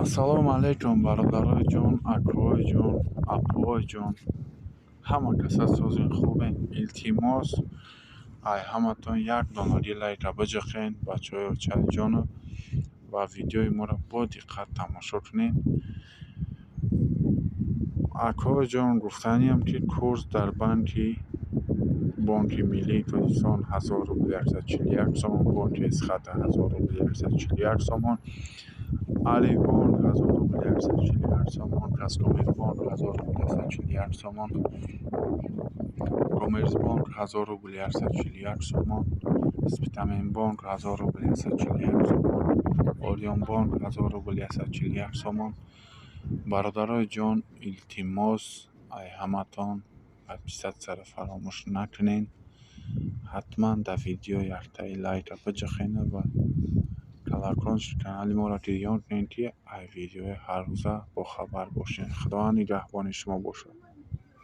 Ассалому алайкум, бародарои ҷон, акои ҷон, апои ҷон. Ҳама каса созен, хубен? Илтимос, ай ҳаматон як донаги лайка биҷиқен, бачаҳои очаи ҷону, ва видеои моро бо диққат тамошо кунед. Акои ҷон, гуфтаниям, ки курс дар банки Бонки Миллии Тоҷикистон 1000 рубл 141 сомон, Бонки Эсхата 1000 рубл 141 сомон, Алифбонк 1000 рубл 141 сомон, Казкоммерцбонк 1000 рубл 141 сомон, Коммерцбонк 1000 рубл 141 сомон, Спитаменбонк 1000 рубл 141 сомон, Ориёнбонк 1000 рубл 141 сомон. Бародарои ҷон, илтимос, ай ҳаматон подписатсияро фаромӯш накунед. Ҳатман дар видео яктаи лайка биҷиқед ва колокольчик канали моро гирён кунед, ки ай видеои ҳаррӯза бохабар бошед. Худованд нигаҳбони шумо бошад.